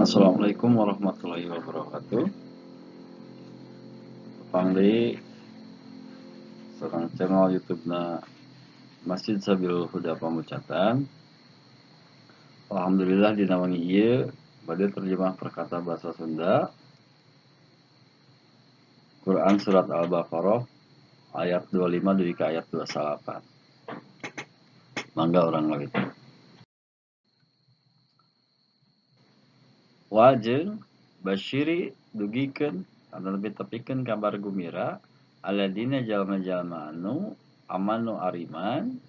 Assalamualaikum warahmatullahi wabarakatuh. Tepang deui sareng channel YouTube-na Masjid Sabilul Huda Pamucatan. Alhamdulillah dina wengi ieu bade terjemah perkata bahasa Sunda Quran surat Al-Baqarah ayat 25 dugi ka ayat 28. Mangga urang ngawitan. Wa jeung basyiri dugikeun anu lebih tepikeun kabar gumira alladzina jalma-jalma anu amanu ariman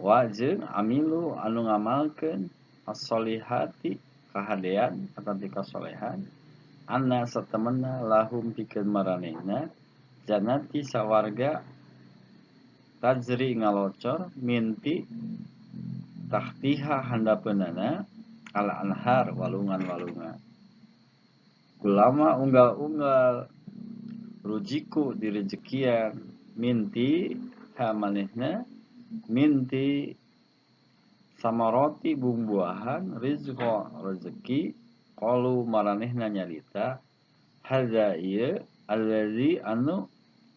wa jeung amilu anu ngamalkeun as-solihati kahadean atawa kasolehan anna satemena lahum pikeun maranehna jannati sawarga tajri ngalocor minti tahtiha handapeunana al-anhar walungan-walungan. Kulama unggal-unggal rujiku direjekian minti ha manehna minti samaroti bumbuahan rizqa rezeki qalu maranehna nyarita hadza ieu allazi anu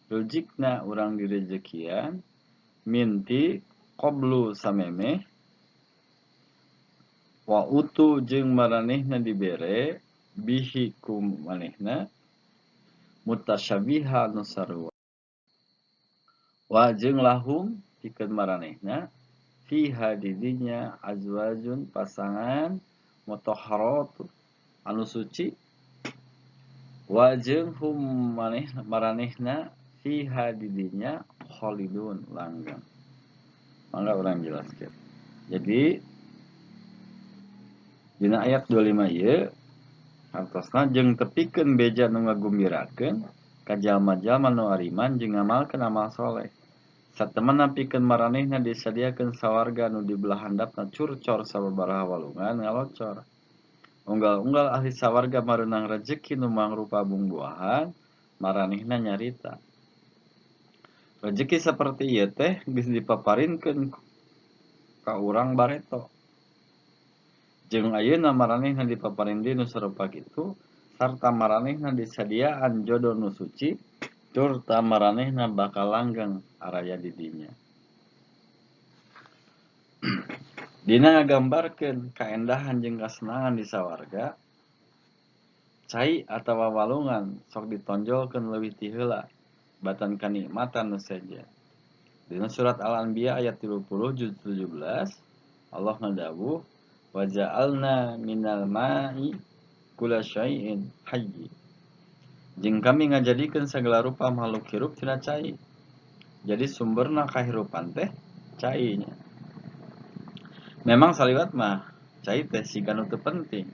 rujikna urang direjekian minti qablu samemeh wa utu jeung maranehna dibere bihi ku manehna mutasyabiha nu sarua wa jeung lahum pikeun maranehna fiha di dinya azwajun pasangan mutahharatu anu suci wa jeung hum maranehna fiha di dinya khalidun langgeng. Mangga urang jelaskeun. Jadi dina ayat 25 ieu hartosna jeung tepikeun beja nu ngagumbirakeun ka jalma-jalma nu ariman jeung ngamalkeun amal soleh. Satemena pikeun maranehna disadiakeun sawarga nu di belah handapna curcor sababaraha walungan ngalocor. Unggal-unggal ahli sawarga mareunang rejeki nu mangrupa bungbuahan, maranehna nyarita. Rejeki saperti ieu teh geus dipaparinkeun ka urang bareto. Jeung ayeuna maranehna dipaparin deui nu sarupa kitu, sarta maranehna disadiaan jodo nu suci, turta maranehna bakal langgeng araya di dinya. Dina ngagambarkeun kaendahan jeung kasenangan di sawarga, cai atawa walungan sok ditonjolkeun leuwih ti heula batan kanikmatan nu sejen. Dina surat Al-Anbiya ayat 30 juz 17, Allah ngadawuh wa ja'alna minal ma'i kula syai'in hayy. Jeung kami ngajadikeun sagala rupa makhluk hirup tina cai. Jadi sumberna kahirupan teh cai nya. Memang saliwat mah cai teh siga nu teu penting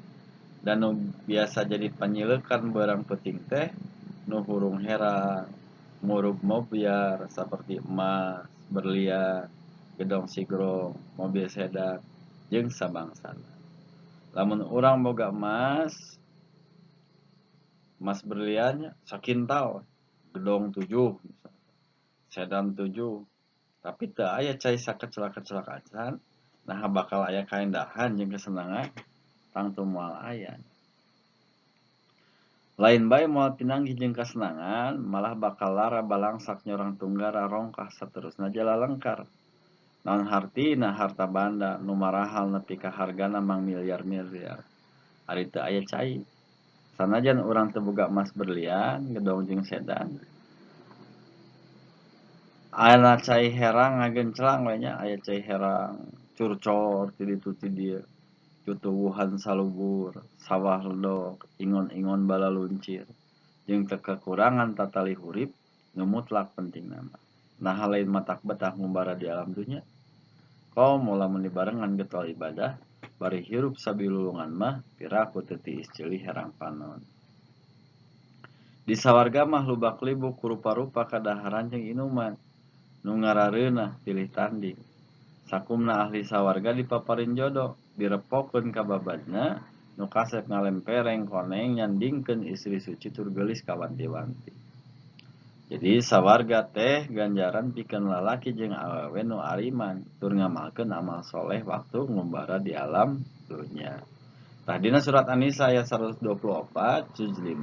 dan nu biasa jadi panyileukan beurang peuting teh nu hurung herang, murub mobyar saperti emas, berlian, gedong sigrong, mobil sedan jeung sabangsana. Lamun urang boga emas, emas berliannya sakintal, gedong 7 misalkan, sedan 7, tapi teu aya cai sakecelak-kecelak acan, nah bakal aya kaendahan jeung kesenangan tangtu moal aya. Lain bae moal pinanggih jeung kasenangan, malah bakal lara balangsak nyorang tunggara rongkah saterusna jalalengkar. Naon hartina harta banda nu marahal nepi ka hargana mang miliar-miliar. Ari teu aya cai. Sanajan urang teu boga emas berlian, gedong jeung sedan. Ana cai herang ngagencelang we nya, aya cai herang curcor ti ditu ti dieu. Tutuwuhan salubur, sawah ledok, ingon-ingon balaluncir, jeung teu kekurangan tatali hurip nu mutlak pentingna mah. Naha lain matak betah ngumbara di alam dunya. Komo lamun dibarengan getol ibadah, bari hirup sabilulungan mah piraku teu tiis ceuli herang panon. Di sawarga mah lubak libuk rupa-rupa kadaharan jeung inuman, nu ngarareunah pilih tanding. Sakumna ahli sawarga dipaparin jodo, direpokeun ka babadna, nu kasep ngalempereng koneng nyandingkeun istri suci tur geulis kawanti-wanti. Jadi sawarga teh ganjaran pikeun lalaki jeung awewe nu ariman tur ngamalkeun amal soleh waktu ngumbara di alam dunya. Tah dina surat An-Nisa ayat 124 juz 5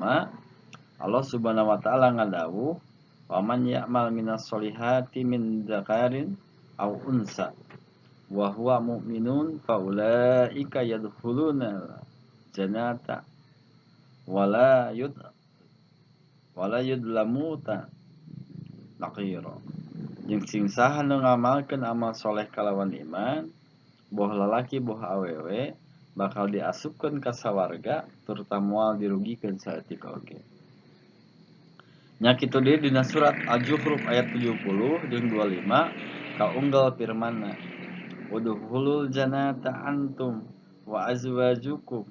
Allah Subhanahu wa taala ngadawuh wa man ya'mal minas solihati min dzakarin aw unsa wa huwa mu'minun fa ulaika yadkhuluna jannata wala yudlamuta naqira. Jeung sing saha nu ngamalkeun amal soleh kalawan iman, boh lalaki boh awewe, bakal diasupkeun ka sawarga turta moal dirugikeun saeutik oge. Nya kitu deui dina surat Al-Zukhruf ayat 70 jeung 25 kaunggal firmanna udkhulul jannata antum wa azwajukum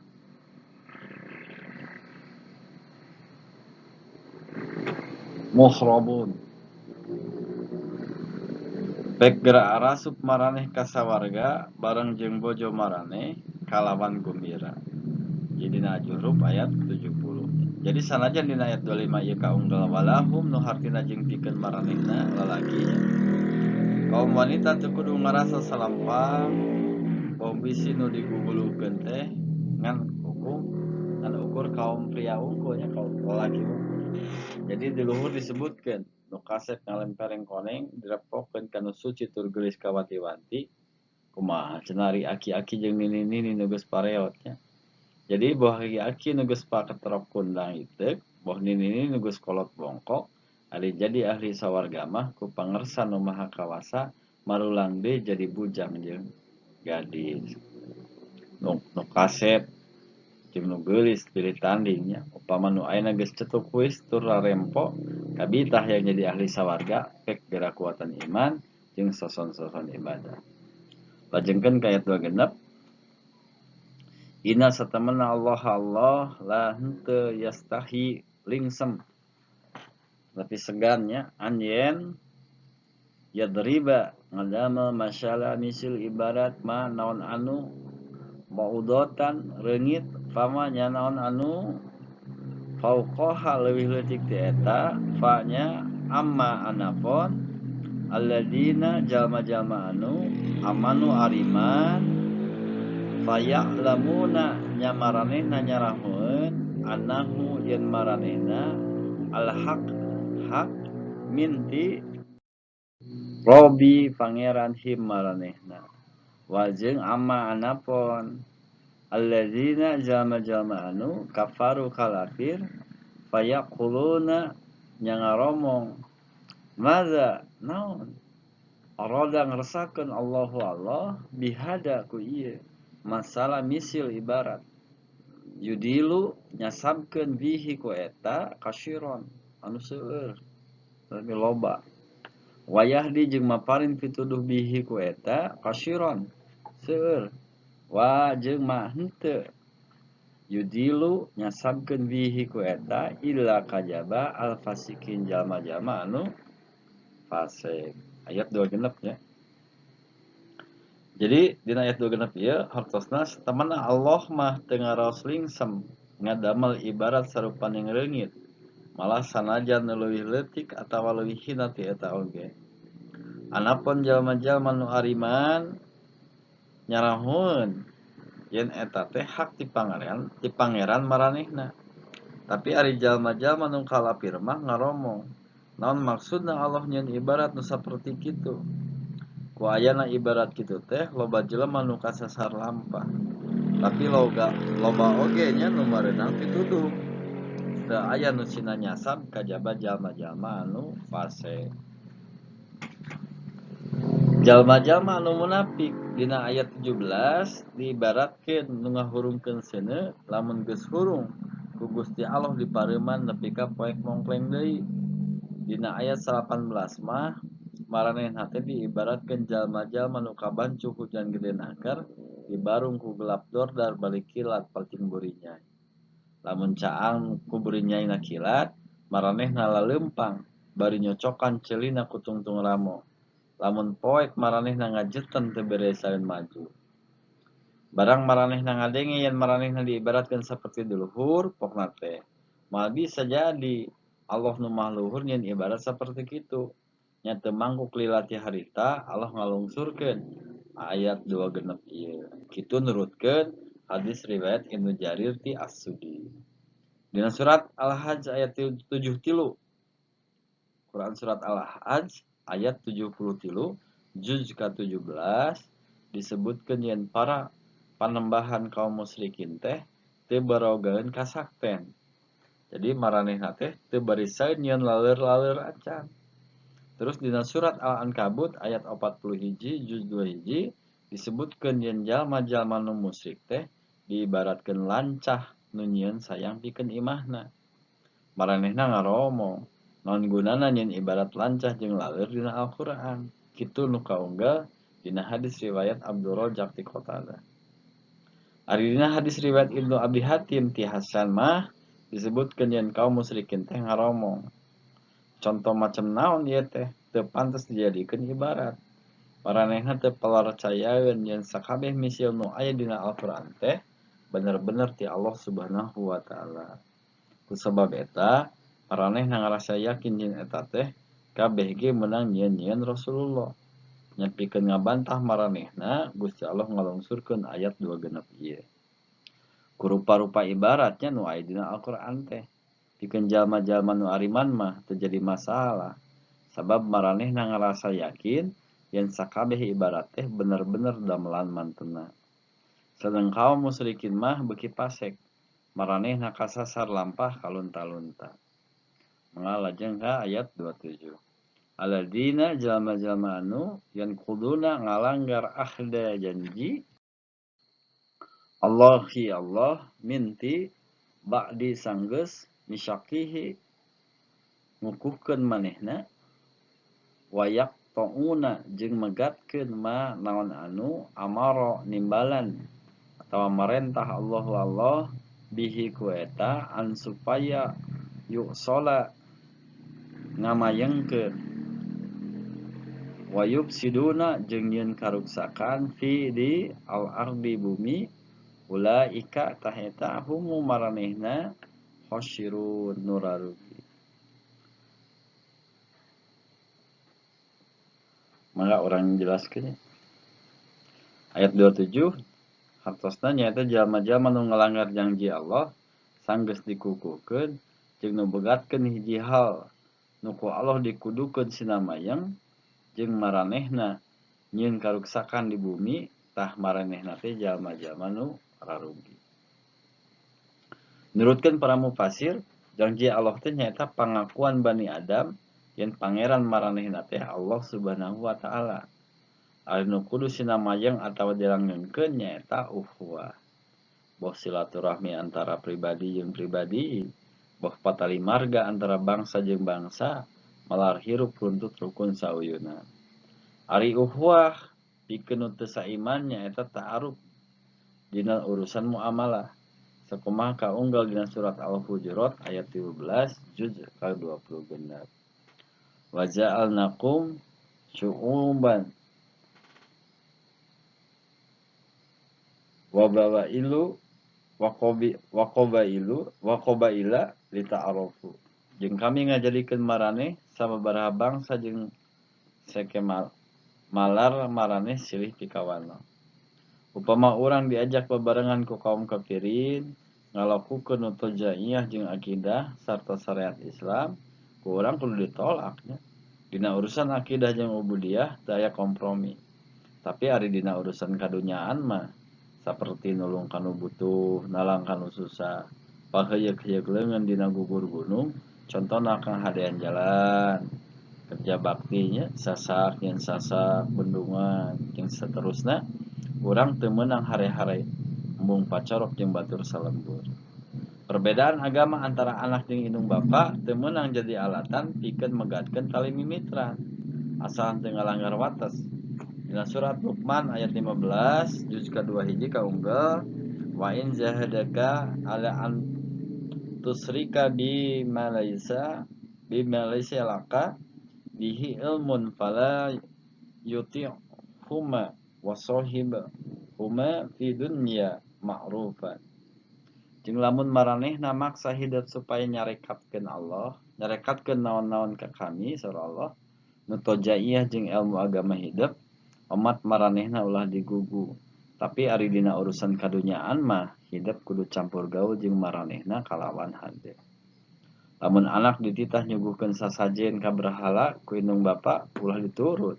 muhrabun. Pek geura arasup maraneh ka sawarga bareng jeung bojo maraneh kalawan gumbira. Jadi dina Al-Zukhruf ayat 70. Jadi sanajan dina ayat 25 ieu kaunggal walahum nu hartina jeung pikeun maranehna lalaki. Kaum wanita teu kudu ngarasa salampang boh bisi nu digugulukeun teh ngan hukum ngan ukur kaum pria unggul nya kaum lalaki unggul. Jadi di luhur disebutkeun nu kasep ngalempereng koneng direpokeun kana suci tur geulis kawanti-wanti kumaha cenah ari aki-aki jeung nini-nini nu geus pareot nya. Jadi boh aki-aki nu geus paketrok kundang iteuk, boh nini-nini nu geus kolot bongkok, ari jadi ahli sawarga mah ku pangersa nu maha kawasa marulang deui jadi bujang jeung gadis. Nu kasep jeung nu geulis pilih tanding nya. Upama nu ayeuna geus cetuk kuis tur rarempo kabitah yang jadi ahli sawarga pek geura kuatan iman jeung soson-soson ibadah. Lajengkeun ka ayat 26. Inna satamana Allah Allah la henteu yastahi lingsem. Tapi segannya an yen yadriba ngadamel masyala misil ibarat ma naon anu baudotan reungit fama nya naon anu fauqaha leuwih leutik ti eta fa nya amma anapon alladzina jalma-jalma anu amanu ariman faya'lamuna nya maranehna nyarahoeun annahu yen maranehna al-haq hak minti robi pangeran him maranehna wa jeung amma anapon alladzina jalma-jalma anu kafaru kalafir fayaquluna nya ngaromong maza naon arada ngresakeun Allahu Allah bihada ku ieu masalah misil ibarat yudilu nyasabkeun bihi ku eta kasyiron anu seueur tapi loba wayahdi jeung maparin pituduh bihi ku eta kasyiron seueur wa jeung ma henteu yudilu nyasabkeun bihi ku eta illa kajaba al fasikin jalma-jalma anu fasik. Ayat 26 ya. Jadi dina ayat 26 ieu hartosna satemena Allah mah teu ngaraos lingsem ngadamel ibarat sarupaning reungit malah sanajan nu leuwih leutik atawa leuwih hina ti eta oge. Anapun jalma-jalma nu ariman nyarahoeun yen eta teh hak ti pangeran maranehna. Tapi ari jalma-jalma nu kalapir mah ngaromong naon maksudna Allah nyeun ibarat nu saperti kitu. Ku ayana ibarat kitu teh loba jelema nu kasasar lampah. Tapi loba oge nya nu mareunang pituduh. Teu aya nu sina nyasab kajaba jalma-jalma anu fasik. Jalma-jalma anu munafik dina ayat 17 diibaratkeun nu ngahurungkeun seuneu lamun geus hurung ku Gusti Allah dipareuman nepi ka poek mongkleng deui. Dina ayat 18 mah maranehna teh diibaratkeun jalma-jalma nu kabancu hujan gede naker dibarung ku gelap dordar balik kilat palting burinyai. Lamun caang ku burinyaina kilat maranehna laleumpang bari nyocokan ceulina ku tungtung ramo. Lamun poek maranehna ngajeten teu beresaeun maju. Barang maranehna ngadenge yen maranehna diibaratkeun saperti di luhur pokna teh moal bisa jadi Allah nu maha luhur nyeun ibarat saperti kitu. Nya teu mangkuk lila ti harita Allah ngalungsurkeun ayat 26 ieu. Kitu nurutkeun Hadis riwayat Ibnu Jarir ti As-Sudi. Dina surat Al-Hajj ayat 73. Quran surat Al-Hajj ayat 73 juz ka-17 disebutkeun yen para panembahan kaum musyrikin teh teu barogaeun kasakten. Jadi maranehna teh teu barisaeun nyeun laleur-laleur acan. Terus dina surat Al-Ankabut ayat 41 juz 2 hiji disebutkeun yen jalma-jalma nu musyrik teh diibaratkeun lancah nu nyieun sayang pikeun imahna. Maranehna ngaromong, naon gunana nyieun ibarat lancah jeung laleur dina Al-Qur'an. Kitu nu kaunggal dina hadis riwayat Abdul Razak ti Qatadah. Ari dina hadis riwayat Ibnu Abi Hatim ti Hasan mah disebutkeun yen kaum musyrikin teh ngaromong. Contoh macam naon ieu teh teu pantes dijadikeun ibarat. Maranehna teu palarcayaeun yen sakabeh misil nu aya dina Al-Qur'an teh bener-bener ti Allah Subhanahu wa taala. Kusabab eta maranehna ngarasa yakin yen eta teh kabeh ge meunang nyieun-nyieun Rasulullah. Nyepikeun ngabantah maranehna Gusti Allah ngalungsurkeun ayat 26 ieu. Kurupa-rupa ibaratnya nu aya dina Al-Qur'an teh. Pikeun jalma-jalma nu ariman mah teu jadi masalah. Sabab maranehna ngarasa yakin yen sakabeh ibarat teh bener-bener damelan mantena. Sedeng kaum musyrikin mah beuki pasek. Maranehna kasasar lampah kalunta-lunta. Mengalajeng ka ayat 27. Alladzina jalma-jalma anu yanquduna ngalanggar ahda janji Allahi Allah minti ba'di sanggeus misyaqihi ngukuhkeun manehna wa yaqta'una jeung megatkeun ma naon anu amara nimbalan atawa marentah Allahu Allah bihi ku eta an supaya yu'sala ngamayengkeun wa yufsiduna jeung nyieun karuksakan fi di al-ardi bumi ulaika tah eta humu maranehna khosirun nurarugi. Mangga urang jelaskeun. Ayat 27 hartosna nyaeta jalma-jalma nu ngalanggar janji Allah sanggeus dikukuhkeun jeung nu begatkeun hiji hal nu ku Allah dikudukeun sinamayeng jeung maranehna nyieun karuksakan di bumi tah maranehna teh jalma-jalma nu rarugi. Nurutkeun para mufasir, janji Allah teh nyaeta pangakuan Bani Adam yen pangeran maranehna teh Allah Subhanahu wa taala. Ari nu kudu sinamayeng atawa dilanggengkeun nyaeta ukhuwah. Boh silaturahmi antara pribadi jeung pribadi, boh patali marga antara bangsa jeung bangsa, malar hirup runtut rukun sauyunan. Ari ukhuwah pikeun nu teu saiman nyaeta ta'aruf dina urusan muamalah. Sakumaha kaunggal dina surat Al-Hujurat ayat 13 juz ka-26. Wa ja'alnakum syu'uban wa bawailu wa qabailu wa qabaila lita'arafu. Jeung kami ngajadikeun maraneh sababaraha bangsa jeung seke malar maraneh silih pikawana. Upama urang diajak bebarengan ku kaum kafirin ngalakukeun nu tojaiyah jeung akidah sarta syariat Islam, ku urang kudu ditolak nya. Dina urusan akidah jeung ubudiyah teu aya kompromi. Tapi ari dina urusan kadunyaan mah saperti nulung kanu butuh, nalang kanu susah, paheuyeuk-heuyeuk leungeun dina gugur gunung, contona kang hadean jalan, kerja baktinya sasak jeung sasak bendungan jeung saterusna, urang teu meunang hare-hare embung pacorok jeung batur salembur. Perbedaan agama antara anak jeung indung bapa teu meunang jadi alatan pikeun megatkeun tali mimitran, asal teu ngalanggar wates. Dina surat Luqman ayat 15 juz ka-2 hiji kaunggel wa in jahadaka ala an tusrika bi ma laisa laka bihi ilmun fala yuti'huma wa sahibhuma fi dunya ma'rufan. Jeung lamun maranehna maksa hidup supaya nyarekatkeun Allah, nyarekatkeun naon-naon ka kami saur Allah, nu tojaiyah jeung ilmu agama hidup, omat maranehna ulah digugu. Tapi ari dina urusan kadunyaan mah hidep kudu campur gaul jeung maranehna kalawan hade. Lamun anak dititah nyuguhkeun sasajen ka berhala ku indung bapa ulah diturut.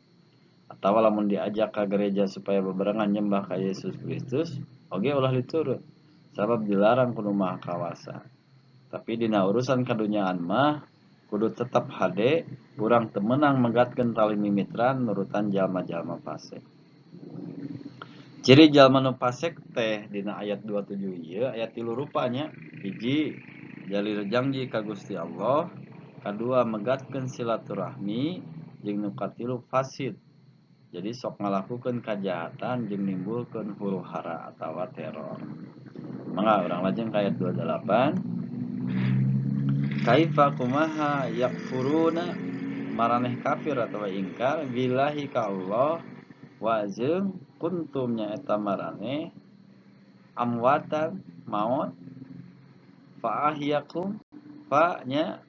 Atawa lamun diajak ka gereja supaya bebarengan nyembah ka Yesus Kristus oge ulah diturut sabab dilarang ku Nu Maha Kawasa. Tapi dina urusan kadunyaan mah kudu tetep hade, urang teu meunang megatkeun tali mimitran nurutan jalma-jalma fasek. Ciri jalma nu fasek teh dina ayat 27 ieu aya tilu rupa nya. Hiji, jalir jangji ka Gusti Allah, kadua megatkeun silaturahmi, jeung nu katilu fasid. Jadi sok ngalakukeun kajahatan jeung nimbulkeun huru-hara atawa teror. Mangga urang lajeng ka ayat 28. Kaifa kumaha yakfuruna maraneh kafir atawa ingkar billahi ka Allah wa jeung kuntum nyaeta maraneh amwatan maot fa ahyakum fa nya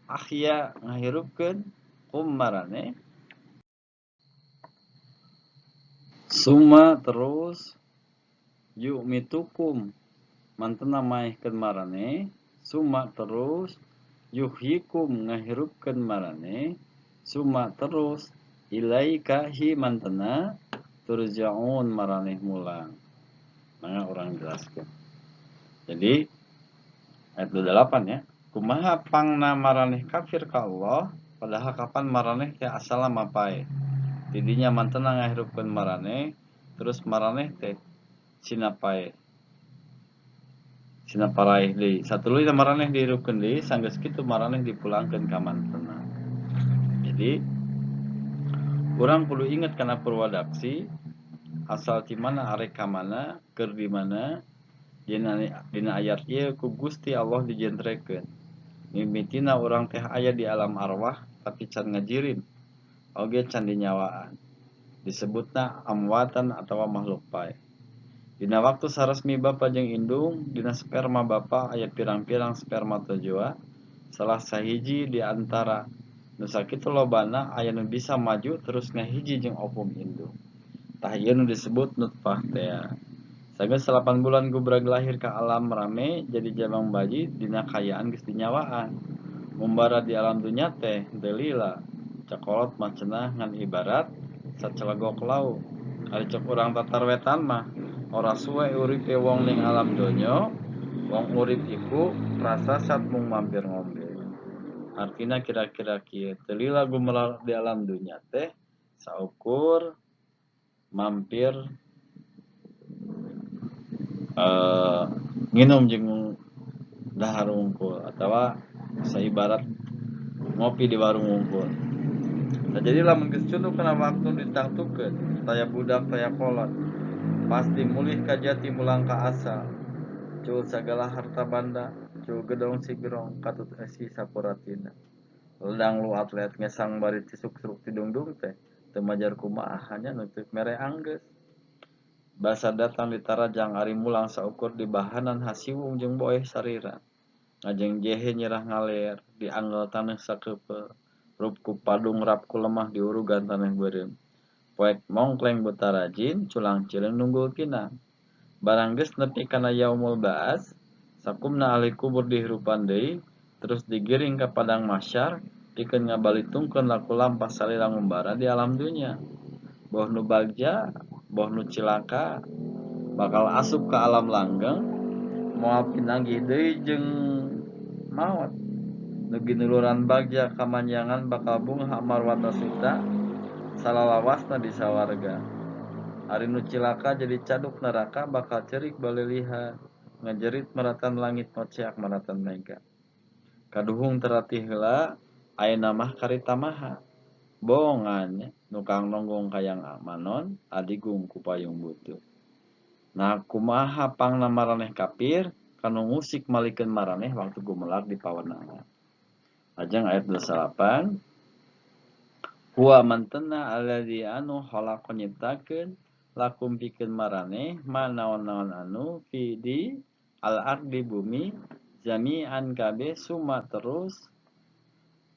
ahya ngahirupkeun kum maraneh summa terus yu'mitukum mantena maehkeun maraneh summa terus yuhyikum ngahirupkeun maraneh summa terus ilaika hi mantena turja'un maraneh mulang. Mangga urang jelaskeun. Jadi ayat 28 ya. Kumaha pangna maraneh kafir ka Allah padahal kapan maraneh teh asalna mapae. Tidinya mantena ngahirupkeun maraneh terus maraneh teh sina pae. Sina paraeh deui. Satuluyna maraneh dihirupkeun deui sanggeus kitu maraneh dipulangkeun ka mantena. Jadi urang kudu inget kana purwadaksi asal ti mana arek ka mana keur di mana dina ayat ieu ku Gusti Allah dijentrekeun. Mimitina urang teh aya di alam arwah tapi can ngajirim oge can dinyawaan. Disebutna amwatan atawa makhluk pae. Dina waktu saresmi bapa jeung indung dina sperma bapa aya pirang-pirang spermatozoa salah sahiji di antara nu sakitu lobana aya nu bisa maju terus ngahiji jeung ovum indung. Tah ieu nu disebut nutfah tea. Sanggeus 8 bulan gubrag lahir ka alam rame jadi jabang bayi dina kayaan geus dinyawaan. Mumbara di alam dunya teh teu lila. Cakolot mah cenah ngan ibarat sacelegok lauk. Ari cek urang Tatar Wetan mah ora suwe uripe wong ning alam donya, wong urip iku prasasat mung mampir ngombe. Artina kira-kira kieu, teu lila gumelar di alam dunya teh saukur mampir nginum jeung dahar wungkul atawa saibarat ngopi di warung wungkul. Nah, jadi lamun geus cunduk kana waktu ditangtukeun, taya budak taya kolot, pasti mulih ka jati mulang ka asal. Cul sagala harta banda, cul gedong sigerong katut esi sapuratina. Ledang lu atlet ngesang bari tisuk-suruk tidungdung teh, teu majar kumaha nya nu teu mere anggeus. Basa datang ditarajang ari mulang saukur di bahanan hasiwung jeung boeh sarira. Ngajeng jehe nyerah ngaler, dianggel taneuh sakeupeu, rup ku padung rap ku lemah diurugan taneuh beureum. Poek mongkleng buta rajin, culang cileung nunggul kinang. Barang geus nepi kana yaumul ba'ats, sakumna ahli kubur dihirupan deui, terus digiring ka padang mahsyar, pikeun ngabalitungkeun laku lampah salila ngumbara di alam dunya. Boh nu bagja, boh nu cilaka, bakal asup ka alam langgeng, moal pinanggih deui jeung maot. Nu ginuluran bagja kamanjangan bakal bungah amarwata suta, salalawasna di sawarga. Ari nu cilaka jadi caduk neraka bakal cerik balilihan, ngajerit maratan langit ngoceak maratan mega. Kaduhung terati heula, ayeuna mah karita maha. Bongan nukang nonggong kayang manon, adigung ku payung butuh. Nah kumaha pangna maraneh kafir, kanu ngusik malikeun maraneh waktu gumelar di pawenangan. Lajeng ayat 28. Huwa mantena alladzi anu khalaqa nyiptakeun lakum pikeun maraneh ma naon-naon anu fi di al-ardi bumi jami'an kabeh summa terus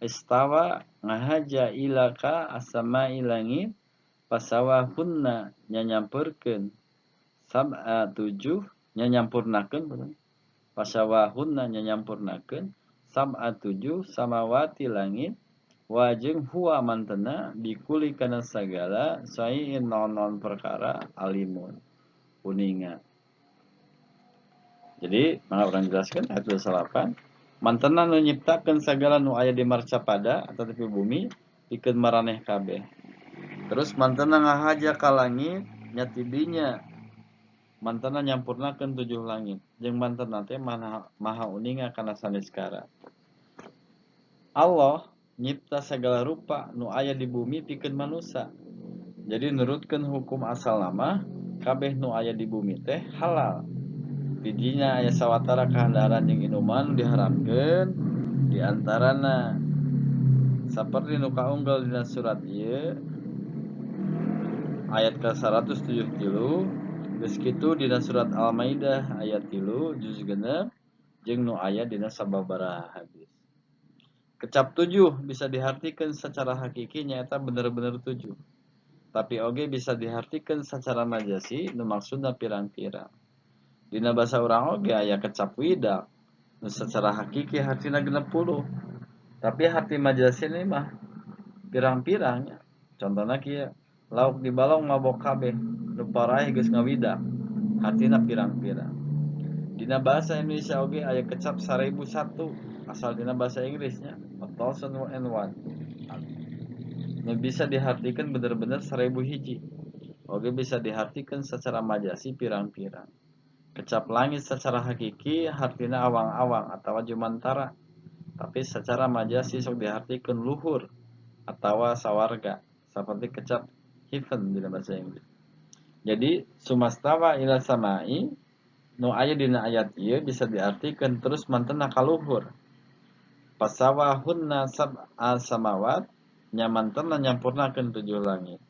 istawa ngahaja ilaka asama'i langit pasawahunna nyanyampeurkeun Sab'a tujuh nya nyampurnakeun fasawahunna nya nyampurnakeun sab'a tujuh samawati langit wa jeung huwa mantena bikuli kana sagala syai'in naon-naon perkara alimun uninga. Jadi mangga urang jelaskeun ayat 28 mantena nu nyiptakeun sagala nu aya di marcapada atau di bumi pikeun maraneh kabeh. Terus mantena ngahaja ka langit nya ti dinya mantena nyampurnakeun tujuh langit jeung mantena teh maha uninga kana sanes kara. Allah nyipta segala rupa nu aya di bumi pikeun manusia. Jadi nurutkeun hukum asal nama kabeh nu aya di bumi teh halal. Di dinya aya sawatara kahandaran jeung inuman nu diharamkeun di antarana saperti nu kaunggel dina surat ieu ayat ka-173 geus kitu dina surat Al-Maidah ayat 3 juz 6 jeung nu aya dina sababaraha hadis. Kecap 7 bisa dihartikeun secara hakiki nyaeta bener-bener 7. Tapi oge bisa dihartikeun secara majasi nu maksudna pirang-pirang. Dina basa urang oge aya kecap widak nu secara hakiki hartina 60. Tapi harti majasi ini mah pirang-pirang nya. Contohna kieu, lauk di balong mabok kabeh, nu paraeh geus ngawidak, hartina pirang-pirang. Dina bahasa Indonesia oge aya kecap 1001 asal dina bahasa Inggrisnya 1001. Nu bisa dihartikeun bener-bener 1000 hiji. Oge bisa dihartikeun secara majasi pirang-pirang. Kecap langit secara hakiki hartina awang-awang atawa jumantara. Tapi secara majasi sok dihartikeun luhur atawa sawarga seperti kecap heaven dina bahasa Inggris. Jadi sumastawa ila samai nu aya dina ayat ieu bisa diartikeun terus mantena ka luhur. Fasawahunna sab'a samawat nya mantena nyampurnakeun tujuh langit.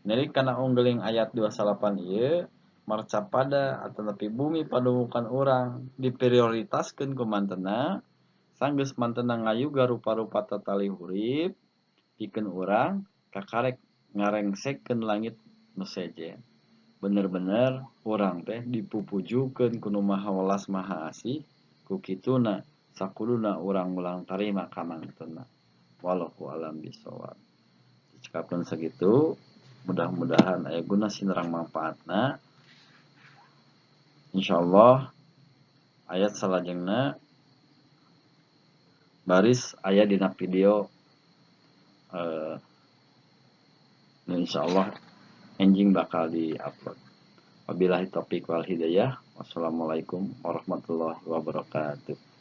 Nerik kana unggeling ayat 28 ieu marcapada atanapi bumi padumukan urang diprioritaskeun ku mantena sanggeus mantena ngayuga rupa-rupa tatali hurip pikeun urang kakarek ngarengsekeun langit nu sejen. Bener-bener urang teh dipupujukeun ku nu Maha Welas Maha Asih ku kituna sakuduna urang ulang tarima ka mantena. Wallahu alam bisawab. Cekapkeun sakitu, mudah-mudahan aya guna sinerang manfaatna. Insyaallah ayat salajengna baris aya dina video insyaallah enjing bakal di-upload. Wabillahi taufiq wal hidayah. Wassalamualaikum warahmatullahi wabarakatuh.